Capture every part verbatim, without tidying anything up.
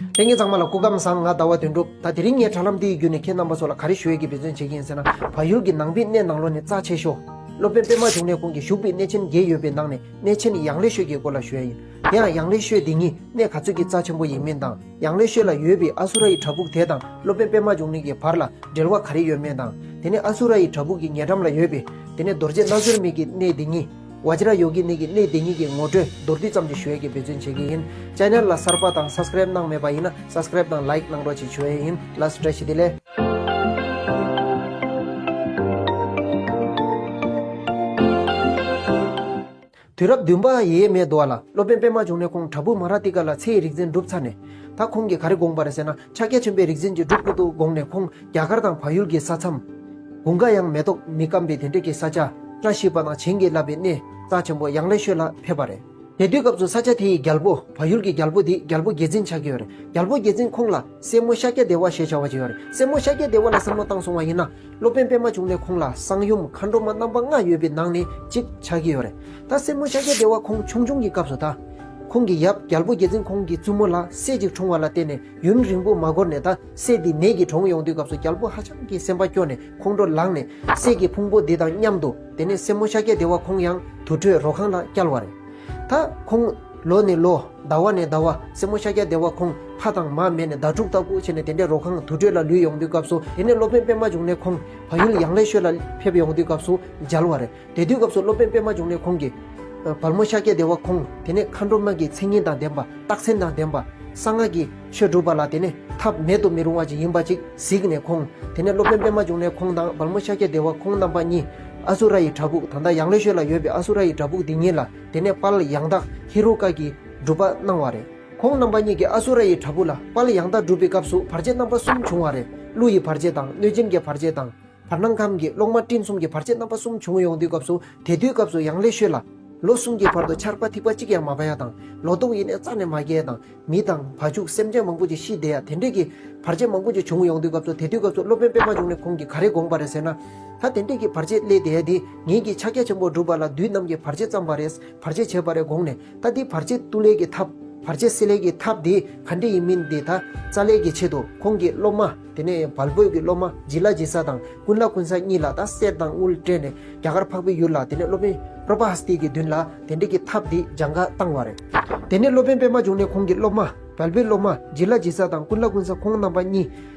ལྷན་རྒྱས་ཚང་མ་ལ་སྐུ་ཁམས་བཟང་། ང་ཟླ་བ་དོན་གྲུབ། ད་དེ་རིང་ངས་དྲ་ལམ་འདི་ཡི་བརྒྱུད་ནས་ཁྱེད་རྣམ་པ་ཚོ་ལ་ག་རེ་ཞུ་ཡས་ཀྱི་འབད་བརྩོན་བྱེད་ཀྱི་ཡིན་ཟེར་ན། བལ་ཡུལ་གྱི་ནང་པའི་གནས་ནང་ལོགས་ནས་རྩ་ཆེ་ཤོས། སློབ་དཔོན་པད་མ་འབྱུང་གནས་ཁོང་གིས་བཞུགས་པའི་གནས་ཆེན་བརྒྱད་ཡོད་པའི་ནང་ནས་གནས་ཆེན་ཡང་ལེ་ཤོད་ཀྱི་སྐོར་ལ་ཞུ་ཡས་ཡིན། དེ་ཡང་ཡང་ལེ་ཤོད་འདི་ཉིད་གནས་ག་ཚོད་ཀྱི་རྩ་ཆེན་པོ་ཡིན་མིན་དང་། ཡང་ལེ་ཤོད་ལ་ཡོད་པའི་ཨ་སུ་ར་ཡི་བྲག་ཕུག་དེ་དང་སློབ་དཔོན་པད་མ་འབྱུང་གནས་ཀྱི་བར་ལ་འབྲེལ་བ་ག་རེ་ཡོད་མེད་དང་། དེ་ནས་ཨ་སུ་ར་ཡི་བྲག་ཕུག་གི་ཉེ་འགྲམ་ལ་ཡོད་པའི་དེ་ནས་རྡོ་རྗེ་རྣལ་འབྱོར་མའི་གི་གནས་འདི་ཉིད། བཛྲ་ཡོ་གི་ནི་གི་གནས་འདི་ཉིད་ཀྱི་ངོ་སྤྲོད་མདོར་བསྡུས་ཙམ་ཞིག་ཞུ་ཡས་ཀྱི་འབད་བརྩོན་བྱེད་ཀྱི་ཡིན། ཅེ་ནལ་ལ་གསར་པ་དང་སབ་སི་ཀ་རེབ་གནང་མེད་པ་ཡིན་ན་སབ་སི་ཀ་རེབ་དང་ལའིཀ་གནང་རོགས་ཞེས་ཞུ་ཡས་ཡིན། ལགས་སོ། བཀྲ་ཤིས་བདེ་ལེགས། དུས་རབས་བདུན་པ་ཡས་མས་འདུག་པ་ལ། སློབ་དཔོན་པད་མ་འབྱུང་གནས་ཁོང་བྲག་ཕུག་མ་ར་ཏི་ཀ་ལ་ཚེ་ཡི་རིག་འཛིན་གྲུབ་ཚར་ནས། ད་ཁོང་གིས་ག་རེ་དགོངས་པ་རེད་ཟེར་ན། ཕྱག་རྒྱ་ཆེན་པོའི་རིག་འཛིན་གྱི་སྒྲུབ་དགོས་འདུག་དགོངས་ནས་ཁོང་རྒྱ་གར་དང་བལ་ཡུལ་གྱི་ས་མཚམས། དགུན་ཁ་ཡང་མེ་ཏོག་མི་སྐམ་པའི་དེ་འདྲ་གི་ས་ཆ། བཀྲ་ཤིས་པ་དང་བྱིན་གྱིས་བརླབས་པའི་གནས་རྩ་ཆེན་པོ་ཡང་ལེ་ཤོད་ལ་ཕེབས་པ་རེད། དེ་དུས་སྐབས་སུ་ས་ཆ་དེ་ཡི་རྒྱལ་པོ། བལ་ཡུལ་གྱི་རྒྱལ་པོ་དེ་རྒྱལ་པོ་བརྒྱ་འཛིན་ཆགས་ཀྱི་ཡོད་རེད། རྒྱལ་པོ་བརྒྱ་འཛིན་ཁོང་ལ་སྲས་མོ་ཤཱཀྱ་དེ་བ་ཞེས་བྱ་བ་ཅིག་ཡོད་རེད། སྲས་མོ་ཤཱཀྱ་དེ་བ་ལ་བསམ་བློ་བཏང་སོང་བ་ཡིན་ན། སློབ་དཔོན་པད་མ་འབྱུང་གནས་ཁོང་ལ་གསང་ཡུམ་མཁའ་འགྲོ་མ་རྣམ་པ་ལྔ་ཡོད་པའི་ནང་ནས་གཅིག་ཆགས་ཀྱི་ཡོད་རེད། ད་སྲས་མོ་ཤཱཀྱ་དེ་བ་ཁོང་ཆུང་ཆུང་གི་སྐབས་སུ་ད། ཁོང་གི་ཡབ་རྒྱལ་པོ་བརྒྱ་འཛིན་ཁོང་གི་བཙུན་མོ་ལ་སྲས་ཅིག་འཁྲུངས་པ་ལ་བརྟེན་ནས་ཡུན་རིང་པོ་མ་འགོར་ནས་ད་སྲས་འདི་ནད་ཀྱིས་གྲོངས་ཡོང་དུས་སྐབས་སུ་རྒྱལ་པོ་ཧ་ཅང་གི་སེམས་པ་སྐྱོ་ནས་ཁོང་ཁྲོ་ལངས་ནས་སྲས་ཀྱི་ཕུང་པོ་འདི་དང་མཉམ་དུ་དེ་ནས་སྲས་མོ་ཤཱཀྱ་དེ་བ་ཁོང་ཡང་དུར་ཁྲོད་རོ་ཁང་ལ་བསྐྱལ་བ་རེད། ད་ཁོང་ལོ་ནས་ལོ། ཟླ་བ་ནས་ཟླ་བ་སྲས་མོ་ཤཱཀྱ་དེ་བ་ཁོང་ཕ་དང་མ་མེད་ནས་ཟླ་དྲུག་ལྟ་བུ་བྱས་ནས་དེ་འདྲའི་རོ་ཁང་དུར་ཁྲོད་ལ་ལུས་ཡོང་དུས་སྐབས་སུ། དེ་ནས་སློབ་དཔོན་པད་མ་འབྱུང་གནས་ཁོང་བལ་ཡུལ་ཡང་ལེ་ཤོད་ལ་ཕེབས་ཡོང་དུས་སྐབས་སུ་མཇལ་བ་རེད། དེ་དུས་སྐབས་སུ་སློབ་དཔོན་པད་མ་འབྱུང་གནས་ཁོང་གིས། ཨ། བལ་མོ་ཤཱཀྱ་དེ་བ་ཁོང་དེ་ནས་མཁའ་འགྲོ་མ་གི་མཚན་ཉིད་དང་ལྡན་པ། རྟགས་མཚན་དང་ལྡན་པ། གསང་སྔགས་ཀྱི་ཆོས་སྒྲུབ་པ་ལ་དེ་ནས་ཐབས་མེད་དུ་མི་རུང་བ་ཅིག་ཡིན་པ་ཅིག་གཟིགས་ནས་ཁོང་། དེ་ནས་སློབ་དཔོན་པད་མ་འབྱུང་གནས་ཁོང་དང་བལ་མོ་ཤཱཀྱ་དེ་བ་ཁོང་རྣམ་པ་གཉིས། ཨ་སུ་ར་ཡི་བྲག་ཕུག་ད་ལྟ་ཡང་ལེ་ཤོད་ལ་ཡོད་པའི་ཨ་སུ་ར་ཡི་བྲག་ཕུག་འདི་ཉིད་ལ་དེ་ནས་དཔལ་ཡང་དག་ཧེ་རུ་ཀ་གི་སྒྲུབ་པ་གནང་བ་རེད། ཁོང་རྣམ་པ་གཉིས་ཀྱིས་ཨ་སུ་ར་ཡི་བྲག་ཕུག་ལ་དཔལ་ཡང་དག་སྒྲུབ་པའི་སྐབས་སུ་བར་ཆད་རྣམ་པ་གསུམ་བྱུང་བ་རེད། ཀླུ་ཡི་བར་ཆད་དང་། གནོད་སྦྱིན་གྱི་བར་ཆད་དང་། བར་སྣང་ཁམས་ཀྱི་གློག་དམར་སྤྲིན་གསུམ་གྱི་བར་ཆད་རྣམ་པ་གསུམ་བྱུང་ཡོང་དུས་སྐབས་སུ། དེ་དུས་སྐབས་སུ་ཡང་ལེ་ཤོད་ལ་ལོ་གསུམ་གྱི་བར་དུ་ཆར་པ་ཐིགས་པ་གཅིག་ཀྱང་མ་འབབ་ཡ་དང་། ལོ་ཏོག་ཡིན་ནའི་རྩ་ནས་མ་སྐྱེ་ཡ་དང་། མི་དང་བ་ཕྱུགས་སེམས་ཅན་མང་པོ་ཅིག་ཤི་བསྡད་ཡ་དེ་འདྲས་ཀྱི་བར་ཆད་མང་པོ་ཅིག་བྱུང་ཡོང་དུས་སྐབས་སུ། དེ་དུས་སྐབས་སུ་སློབ་དཔོན་པད་མ་འབྱུང་གནས་ཁོང་གིས་ག་རེ་དགོངས་པ་རེད་ཟེར་ན། ད་དེ་འདྲས་ཀྱི་བར་ཆད་སླེབས་བསྡད་ཡ་འདི་ངེད་ཀྱིས་ཕྱག་རྒྱ་ཆེན་པོ་སྒྲུབ་པ་ལ་བདུད་རྣམས་ཀྱིས་བར་ཆད་བརྩམས་པ་རེད། བར་ཆད་བྱས་པ་རེད་དགོངས་ནས། ད་འདི་བར་ཆད་བཏུལ་ལས་ཀྱི་ཐབས། བར་ཆད་སེལ་ལས་ཀྱི་ཐབས་འདི་ག་འདྲས་ཡིན་མིན་འདི་ད་རྩ་ལས་ཀྱི་ཆེད་དུ་ཁོང་གི་སློབ་མ། དེ་ནས་བལ་པོའི་གི་སློབ་མ་ཇི་ལ་ཇི་ས་དང་ཀུན་ལ་ཀུན་ས་གཉིས་ལ་ད་གསེར་དང་དངུལ་སྤྲད་ནས་རྒྱ་གར་འཕགས་པའི་ཡུལ་ལ། དེ་ནས་སློབ་དཔོན་པྲ་བྷ་ཧ་སྟི་གི་མདུན་ལ་དེ་འདྲས་ཀྱི་ཐབས་འདི་སྦྱང་ག་བཏང་བ་རེད། དེ་ནས་སློབ་དཔོན་པད་མ་འབྱུང་གནས་ཁོང་གི་སློབ་མ་བལ་པོའི་སློབ་མ་ཇི་ལ་ཇི་ས་དང་ཀུན་ལ་ཀུན་ས་ཁོང་རྣམ་པ་གཉིས།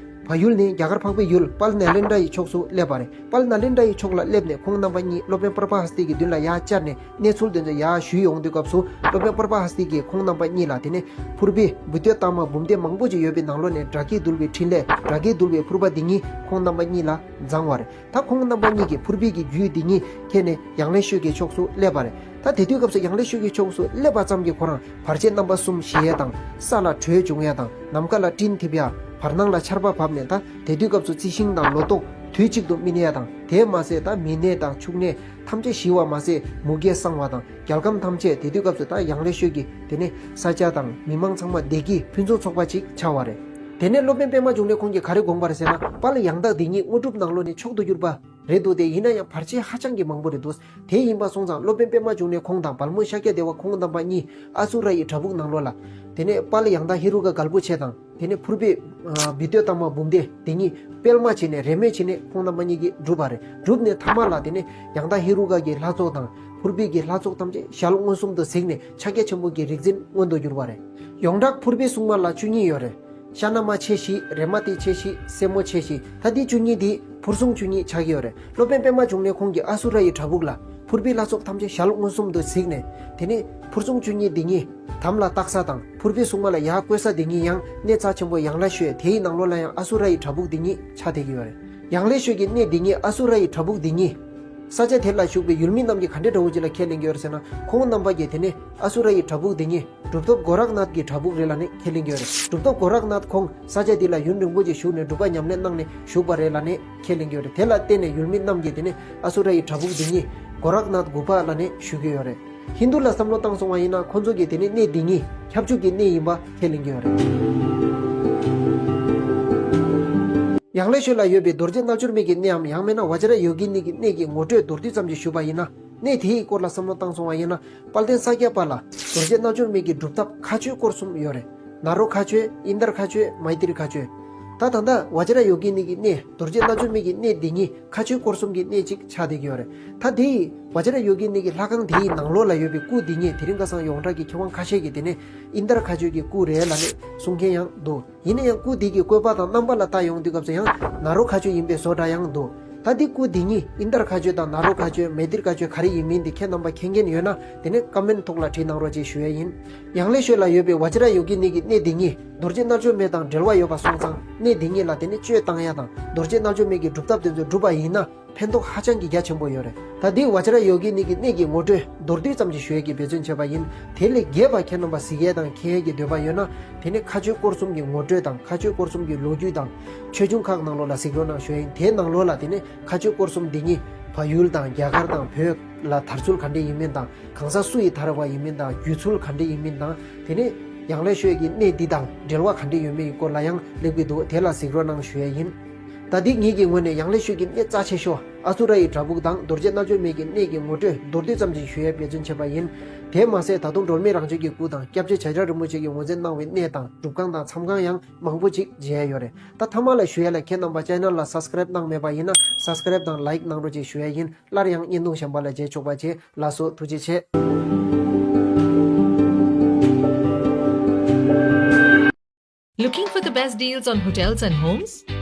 བལ་ཡུལ་ནས་རྒྱ་གར་འཕགས་པའི་ཡུལ་དཔལ་ནཱ་ལེནྡྲ་ཡི་ཕྱོགས་སུ་སླེབས་པ་རེད། དཔལ་ནཱ་ལེནྡྲ་ཡི་ཕྱོགས་ལ་སླེབས་ནས་ཁོང་རྣམ་པ་གཉིས་སློབ་དཔོན་པྲ་བྷ་ཧ་སྟི་གི་མདུན་ལ་ཡར་བཅར་ནས་གནས་ཚུལ་དེ་ཚོ་ཡར་ཞུས་ཡོང་དུས་སྐབས་སུ། སློབ་དཔོན་པྲ་བྷ་ཧ་སྟི་གིས་ཁོང་རྣམ་པ་གཉིས་ལ་དེ་ནས་ཕུར་པའི་བུདྡྷ་ཏ་མ་འབུམ་སྡེ་མང་པོ་ཅིག་ཡོད་པའི་ནང་ལོགས་ནས་དགྲ་བགེགས་འདུལ་བའི་ཕྲིན་ལས། དགྲ་བགེགས་འདུལ་བའི་ཕུར་པ་འདི་ཉིད་ཁོང་རྣམ་པ་གཉིས་ལ་བརྫངས་པ་རེད། ད་ཁོང་རྣམ་པ་གཉིས་ཀྱིས་ཕུར་པའི་གི་རྒྱུད་འདི་ཉིད་ཁྱེར་ནས་ཡང་ལེ་ཤོད་ཀྱི་ཕྱོགས་སུ་སླེབས་པ་རེད། ད་དེ་དུས་སྐབས་སུ་ཡང་ལེ་ཤོད་ཀྱི་ཕྱོགས་སུ་སླེབས་པ་ཙམ་གྱིས་ཁོ་རང་བར་ཆད་རྣམ་པ་གསུམ་ཞི་ཡས་དང་། ས་ལ་དྲོད་འབྱུང་ཡས་དང་། ནམ་མཁའ་ལ་སྤྲིན་འཐིབས་ཡས། བར་སྣང་ལ་ཆར་པ་བབས་ནས། ད་དེ་དུས་སྐབས་སུ་རྩི་ཤིང་དང་ལོ་ཏོག་དུས་གཅིག་ཏུ་སྨིན་ཡས་དང་། དེས་མ་ཟད་ད་མི་ནད་དང་ཕྱུགས་ནད་ཐམས་ཅད་ཞི་བ་མ་ཟད་མུ་གེ་སངས་པ་དང་། རྒྱལ་ཁམས་ཐམས་ཅད་དེ་དུས་སྐབས་སུ་ད་ཡང་ལེ་ཤོད་ཀྱི་དེ་ནས་ས་ཆ་དང་མི་མང་ཚང་མ་བདེ་སྐྱིད་ཕུན་སུམ་ཚོགས་པ་ཅིག་ཆགས་པ་རེད། དེ་ནས་སློབ་དཔོན་པད་མ་འབྱུང་གནས་ཁོང་གིས་ག་རེ་དགོངས་པ་རེད་ཟེར་ན། དཔལ་ཡང་དག་འདི་ཉིད་དངོས་གྲུབ་ནང་ལོགས་ནས་མཆོག་ཏུ་གྱུར་པ་རེད་འདུག་སྟེ། ཡིན་ན་ཡང་བར་ཆད་ཧ་ཅང་གི་མང་པོ་རེད་འདུག་དེ་ཡིན་པ་སོང་ཙང་སློབ་དཔོན་པད་མ་འབྱུང་གནས་ཁོང་དང་བལ་མོ་ཤཱཀྱ་དེ་བ་ཁོང་རྣམ་པ་གཉིས་ཨ་སུ་ར་ཡི་བྲག་ཕུག་ནང་ལོགས་ལ། དེ་ནས་དཔལ་ཡང་དག་ཧེ་རུ་ཀ་གལ་པོ་ཆེ་དང་། དེ་ནས་ཕུར་པའི་བི་ཏོ་ཏ་མ་འབུམ་སྡེ་དེ་གཉིས་སྤེལ་མ་བྱས་ནས་རེས་མོས་བྱས་ནས་ཁོང་རྣམ་པ་གཉིས་ཀྱིས་བསྒྲུབས་པ་རེད། བསྒྲུབས་ནས་མཐའ་མ་ལ་དེ་ནས་ཡང་དག་ཧེ་རུ་ཀ་གི་ལྷ་ཚོགས་དང་ཕུར་པའི་གི་ལྷ་ཚོགས་ཐམས་ཅད་ཞལ་མངོན་སུམ་དུ་གཟིགས་ནས་ཕྱག་རྒྱ་ཆེན་པོ་གི་རིག་འཛིན་མངོན་དུ་གྱུར་པ་རེད། ཡོངས་གྲགས་ཕུར་པའི་སྲུང་མ་ལ་བཅུ་གཉིས་ཡོད་རེད། ཤ་ན་མ་ཆེ་བཞི། རེ་མ་ཏི་ཆེ་བཞི། སྲས་མོ་ཆེ་བཞི། ད་འདི་བཅུ་གཉིས་འདི་ཕུར་སྲུང་བཅུ་གཉིས་ཆགས་ཀྱི་ཡོད་རེད། སློབ་དཔོན་པད་མ་འབྱུང་གནས་ཁོང་གིས་ཨ་སུ་ར་ཡི་བྲག་ཕུག་ལ་ཕུར་པའི་ལྷ་ཚོགས་ཐམས་ཅད་ཞལ་མངོན་སུམ་དུ་གཟིགས་ནས། དེ་ནས་ཕུར་སྲུང་བཅུ་གཉིས་འདི་ཉིད་དམ་ལ་བཏགས་ས་དང་། ཕུར་པའི་སྲུང་མ་ལ་ཡར་བཀོད་ས་འདི་ཉིད་ཡང་གནས་རྩ་ཆེན་པོ་ཡང་ལེ་ཤོད་དེའི་ནང་ལོགས་ལ་ཡང་ཨ་སུ་ར་ཡི་བྲག་ཕུག་འདི་ཉིད་ཆགས་བསྡད་ཀྱི་ཡོད་རེད། ཡང་ལེ་ཤོད་ཀྱི་གནས་འདི་ཉིད། ཨ་སུ་ར་ཡི་བྲག་ཕུག་འདི་ཉིད། ས་ཆ་དེ་ལ་བཞུགས་པའི་ཡུལ་མི་རྣམས་ཀྱིས་ག་འདྲའི་འདྲ་བོ་ཅིག་ལ་ཁས་ལེན་གྱི་ཡོད་རེད་ཟེར་ན། ཁོང་རྣམ་པ་གིས་དེ་ནས་ཨ་སུ་ར་ཡི་བྲག་ཕུག་འདི་ཉིད་གྲུབ་ཐོབ་གོ་རག་ནཱཐ་ཀྱི་བྲག་ཕུག་རེད་ལབ་ནས་ཁས་ལེན་གྱི་ཡོད་རེད། གྲུབ་ཐོབ་གོ་རག་ནཱཐ་ཁོང་ས་ཆ་འདི་ལ་ཡུན་རིང་པོ་ཅིག་བཞུགས་ནས་སྒྲུབ་པ་ཉམས་ལེན་གནང་ནས་བཞུགས་པ་རེད་ལབ་ནས་ཁས་ལེན་གྱི་ཡོད་རེད། དེ་ལ་བརྟེན་ནས་ཡུལ་མི་རྣམས་ཀྱིས་དེ་ནས་ཨ་སུ་ར་ཡི་བྲག་ཕུག་འདི་ཉིད་གོ་རག་ནཱཐ་གུ་ཕ་ལབ་ནས་ཞུ་གི་ཡོད་རེད། ཧིན་དུ་ལ་བསམ་བློ་བཏང་སོང་བ་ཡིན་ན། ཁོང་ཚོ་གིས་དེ་ནས་གནས་འདི་ཉིད་ཁྱབ་འཇུག་གི་གནས་ཡིན་པ་ཁས་ལེན་གྱི་ཡོད་རེད། ཡང་ལེ་ཤོད་ལ་ཡོད་པའི་རྡོ་རྗེ་རྣལ་འབྱོར་མའི་གི་གནས་འམ། ཡང་མིན་ན་བཛྲ་ཡོ་གི་ནི་གི་གནས་ཀྱི་ངོ་སྤྲོད་མདོར་བསྡུས་ཙམ་ཞིག་ཞུས་པ་ཡིན་ན། གནས་དེའི་སྐོར་ལ་བསམ་བློ་བཏང་སོང་བ་ཡིན་ན། དཔལ་ལྡན་ས་སྐྱ་པ་ལ་རྡོ་རྗེ་རྣལ་འབྱོར་མའི་གི་སྒྲུབ་ཐབས་མཁའ་སྤྱོད་སྐོར་གསུམ་ཡོད་རེད། ནཱ་རོ་མཁའ་སྤྱོད། ཨིནྡྲ་མཁའ་སྤྱོད། མཻ་ཏྲི་མཁའ་སྤྱོད། ད་ད་ལྟ་བཛྲ་ཡོ་གི་ནི་གི་གནས། རྡོ་རྗེ་རྣལ་འབྱོར་མའི་གི་གནས་འདི་ཉིད་མཁའ་སྤྱོད་སྐོར་གསུམ་གྱི་གནས་གཅིག་ཆགས་བསྡད་ཀྱི་ཡོད་རེད། ད་དེ་བཛྲ་ཡོ་གི་ནི་གི་ལྷ་ཁང་དེའི་ནང་ལོགས་ལ་ཡོད་པའི་སྐུ་འདི་ཉིད་དེ་རིང་ཁ་སང་ཡོངས་གྲགས་ཀྱི་མཁས་དབང་ཁ་ཤས་ཀྱིས་དེ་ནི་ཨིནྡྲ་མཁའ་སྤྱོད་ཀྱི་སྐུ་རེད་ལབ་ནས་གསུང་མཁན་ཡང་འདུག་ཡིན་ན་ཡང་སྐུ་འདི་གི་བཀོད་པ་དང་རྣམ་པ་ལ་ལྟ་ཡོང་དུས་སྐབས་སུ་ཡང་ནཱ་རོ་མཁའ་སྤྱོད་ཡིན་པའི་བཟོ་འདྲ་ཡང་འདུག་ད་འདི་སྐུ་འདི་ཉིད་ཨིནྡྲ་མཁའ་སྤྱོད་དང་ནཱ་རོ་མཁའ་སྤྱོད། མཻ་ཏྲི་མཁའ་སྤྱོད་ག་རེ་ཡིན་མིན་འདི་ཁྱེད་རྣམ་པ་མཁྱེན་མཁན་ཡོད་ན་དེ་ནི་ཀོ་མེན་ཐོག་ལ་བྲིས་གནང་རོགས་ཅེས་ཞུ་ཡས་ཡིན། ཡང་ལེ་ཤོད་ལ་ཡོད་པའི་བཛྲ་ཡོ་གི་ནི་གི་གནས་འདི་ཉིད་རྡོ་རྗེ་རྣལ་འབྱོར་མ་དང་འབྲེལ་བ་ཡོད་པ་སོང་ཙང་གནས་འདི་ཉིད་ལ་དེ་ནི་གཅོད་བཏང་ཡ་དང་རྡོ་རྗེ་རྣལ་འབྱོར་མ་གི་སྒྲུབ་ཐབས་དེ་ཚོ་སྒྲུབ་པ་ཡིན་ན་ཕན་ཐོགས་ཧ་ཅང་གི་རྒྱ་ཆེན་པོ་ཡོད་རེད། ད་འདི་བཛྲ་ཡོ་གི་ནི་གི་གནས་ཀྱི་ངོ་སྤྲོད་མདོར་བསྡུས་ཙམ་ཞིག་ཞུ་ཡས་ཀྱི་འབད་བརྩོན་བྱས་པ་ཡིན། དེ་ལས་རྒྱས་པ་ཁྱེད་རྣམ་པ་གཟིགས་ཡས་དང་མཁྱེན་ཡས་ཀྱི་འདོད་པ་ཡོད་ན་དེ་ནི་མཁའ་སྤྱོད་སྐོར་གསུམ་གྱི་ངོ་སྤྲོད་དང་མཁའ་སྤྱོད་སྐོར་གསུམ་གྱི་ལོ་རྒྱུས་དང་ཆོས་འབྱུང་ཁག་ནང་ལོགས་ལ་གཟིགས་རོགས་གནང་ཞུ་ཡས་ཡིན། དེའི་ནང་ལོགས་ལ་དེ་ནི་མཁའ་སྤྱོད་སྐོར་གསུམ་འདི་ཉིད་བལ་ཡུལ་དང་རྒྱ་གར་དང་བོད་ལ་དར་ཚུལ་ག་འདྲ་ཡིན་མིན་དང་གང་ཟག་སུ་ཡིས་དར་བ་ཡིན་མིན་དང་བརྒྱུད་ཚུལ་ག་འདྲ་ཡིན་མིན་དང་དེ་ནས་ཡང་ལེ་ཤོད་ཀྱི་གནས་འདི་དང་འབྲེལ་བ་ག་འདྲ་ཡོད་མེད་ཀྱི་སྐོར་ལ་ཡང་སླེབས་ཀྱི་འདུག་དེ་ལ་གཟིགས་རོགས་གནང་ཞུ་ཡས་ཡིན། ད་འདི་ངེད་ཀྱི་ངོས་ནས་ཡང་ལེ་ཤོད་ཀྱི་གནས་རྩ་ཆེ་ཤོས་ཨ་ཙུ་ར་ཡི་བྲག་ཕུག་དང་རྡོ་རྗེ་རྣལ་འབྱོར་མའི་གི་གནས་ཀྱི་ངོ་སྤྲོད་མདོར་བསྡུས་ཙམ་ཞིག་ཞུ་ཡས་འབད་བརྩོན་བྱས་པ་ཡིན། དེ་མ་ཟད་ད་དུང་སྒྲོལ་མའི་རང་བྱོན་གྱི་སྐུ་དང་སྐྱབས་རྗེ་བྱ་བྱེད་རིན་པོ་ཆེ་གིས་ངོས་འཛིན་གནང་བའི་གནས་དང་སྒྲུབ་ཁང་དང་མཚམས་ཁང་ཡང་མང་པོ་ཅིག་མཇལ་ཡས་ཡོད་རེད། ད་མཐའ་མ་ལ་ཞུ་ཡས་ལ་ཁྱེད་རྣམ་པ་ཅེ་ནལ་ལ་སབ་སི་ཀ་རེབ་གནང་མེད་པ་ཡིན་ན་སབ་སི་ཀ་རེབ་དང་ལའིག་གནང་རོགས་ཅེས་ཞུ་ཡས་ཡིན། སླར་ཡང་བརྙན་ཐུང་གཞན་པ་ལ་མཇལ་ཆོག་པ་བྱེད། ལགས་སོ། ཐུགས་རྗེ་ཆེ། Looking for the best deals on hotels and homes?